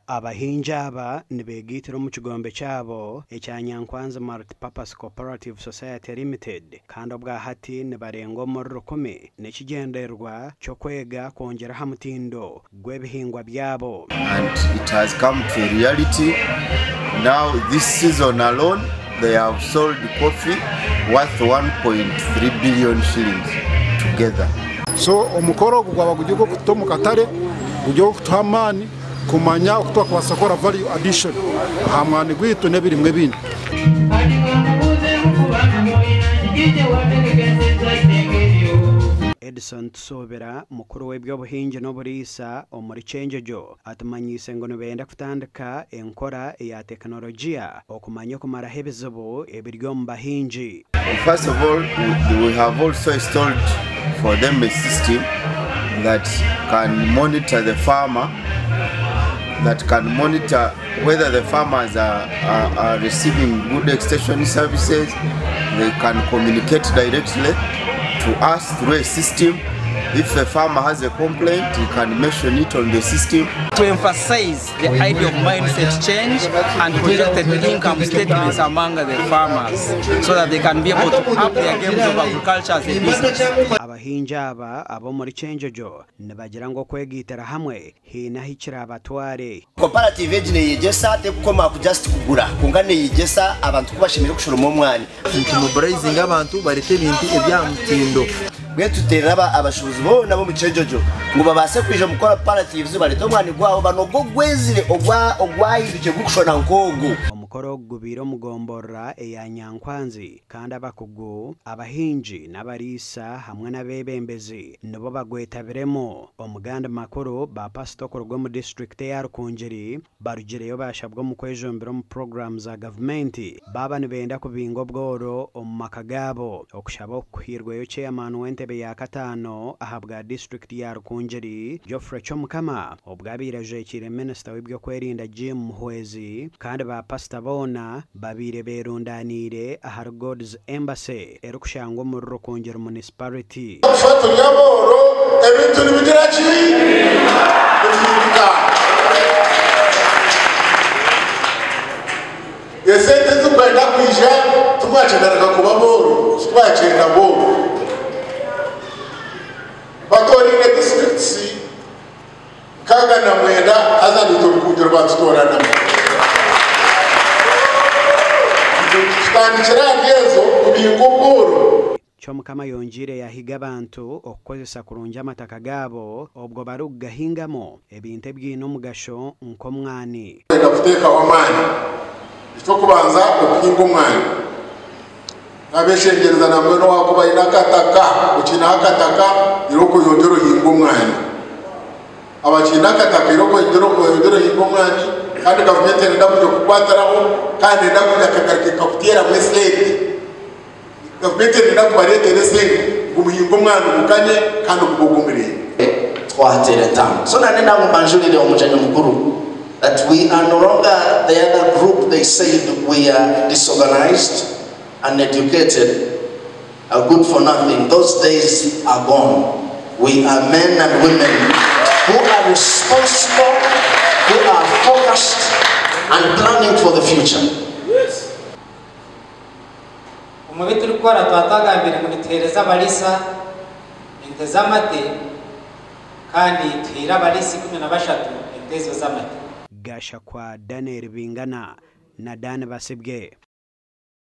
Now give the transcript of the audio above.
Abahingi aba nibegaitira omu kigombe kyabo ekya Nyankwanzi Multipurpose Cooperative Society Limited kandi obwahati nibarenga omuri rukumi n'ekigyendererwa ky'okwega kwongyera aha mutindo gw'ebihingwa byabo. And it has come to a reality now this season alone they have sold coffee worth 1.3 billion shillings together. So omukoro ogu gwaba guri ogw'okututa omu katare, guri ogw'okutuha amaani kumanya oku twakubaasa kukora value addition aha mwani gwaitu n'ebirimwa ebindi. Edson Tusuubira, mukuru w'eby'obuhingi n'oburiisa omuri Kyenjojo atumanyiise ngu nibenda kutandika enkora eya tekinologiya okumanya okumaraho ebizibu ebiri omu bahingi. First of all, we have also installed for them a system that can monitor the farmer, that can monitor whether the farmers are, are, are receiving good extension services. They can communicate directly to us through a system. If the farmer has a complaint, he can mention it on the system. To emphasize the idea of mindset change and projected income statements among the farmers so that they can be able to up their games of agriculture as a business. Abahingi aba ab'omuri Kyenjojo nibagira ngu okwegaitira hamwe haine ahu kirabatware. Cooperative egi neyegyesa tekukoma ku just kugura kwonka neyegyesa abantu ku bashemereire kushoroma omwani. Nitumobilizinga abantu barete ebintu eby'aha mutindo. Mbwenu tuteerera abashuubuzi boona ab'omu Kyenjojo ngu babaase kwija omu cooperatives bareete omwani gwabo banoge ogwezire ogwahindukire gurikushushana nk'ogu. Omukoro ogu gubaire omu gomborora eya Nyankwanzi kandi abakugu, abahingi n'abariisa hamwe n'abeebembezi nibo bagwetabiremu. Omu gandi makuru, ba pasita okuruga omu disiturikiti eya Rukungiri barugireyo baashabwa omu kwejumbira omu puroguraamu za gavumenti baaba nibenda kubinga obworo omu maka gaabo. Okushaba oku kuhairweyo Chairman w'entebe ya kataano ahabwa disiturikiti ya Rukungiri, Geoffrey Kyomukama obwo abaire ajwekiire minisita w'eby'okwerinda Jim Muhwezi kandi ba pasita boona babaire berundaniire ahari God's Embassy erikushangwa omuri Rukungiri Munisipariti. Itwe turi abooro, ebintu nibigira ki? Nibihinduka. Esente ezirikwenda kwija timwakyendaga kuba abooro, titwakyenda booro. Batooraine disiturikiti 69 haza naitwe Rukungiri rwatutooranamu. Tutandikire ahari ezo kubinga obworo. Kyomukama ayongyeire yahiga abantu okukozesa kurungi amataka gaabo obwo barikugahingamu ebintu ebiine omugasho nk'omwani. Twenda kuteekaho amaani. Eky'okubanza okuhinga omwani. Nabeshengyereza nambwenu owakuba aine akataka, okiineho akataka irooko oyongyere ohinge omwani. Abakiine akataka irooko oyongyere ohinge omwani kandi gavumenti neyenda kwija kukukwatiraho kandi neyenda kwija kagaruka ekakuteeramu esente. Gavumenti neyenda kubareetera esente ngu muhinge omwani gukanye kandi gube ogw'omurembe. Twateera entambwe. So nanye nangwa mbanjurire omugyenyi mukuru that we are no longer the other group they said we are disorganized, uneducated, are good for nothing, those days are gone. We are men and women who are responsible, who are focused and planning for the future. Omu bi turikukora twaba twagambire ngu nituheereza abariisa ente z'amate kandi tuhaire abariisa 13 ente ezo z'amate. Gashakwa Daniel Bingana na Dan Basibwe.